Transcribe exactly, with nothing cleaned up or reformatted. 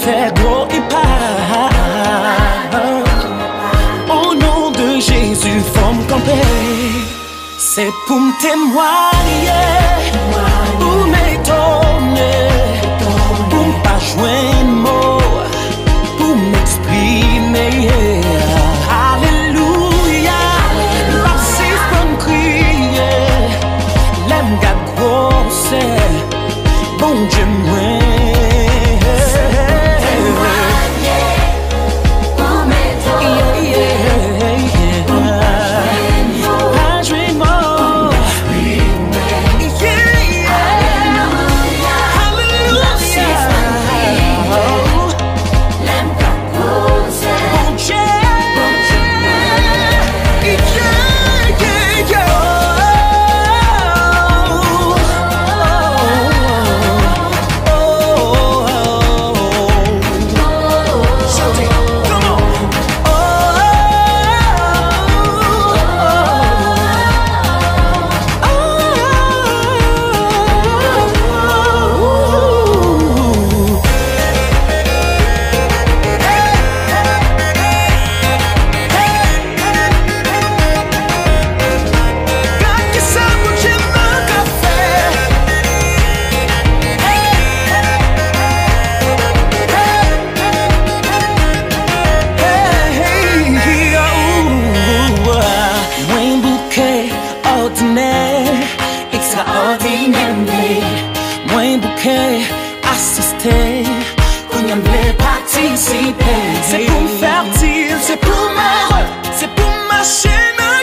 Fè gwo enpak. O non de Jezi, fò m kanpe. Se pou m temwaye, pou m etone, pou m pa jwenn mo, pou m eksprime. Alelouya, m ap sispann kriye, lè m gad gwosè Bondye mwen. Yeah, yeah, yeah. Pa jwenn mo. Yeah, yeah. Hallelujah. Bondye. Yeah, yeah, yeah. Chante, come on. Gad kisa Bondye mwen ka fè. Hey, oh, mwen bouke òdinè, ekstraòdinè m vle. Mwen bouke asiste, kounye a m vle patisipe. Se pou m fètil, se pou m ere, se pou m mache nan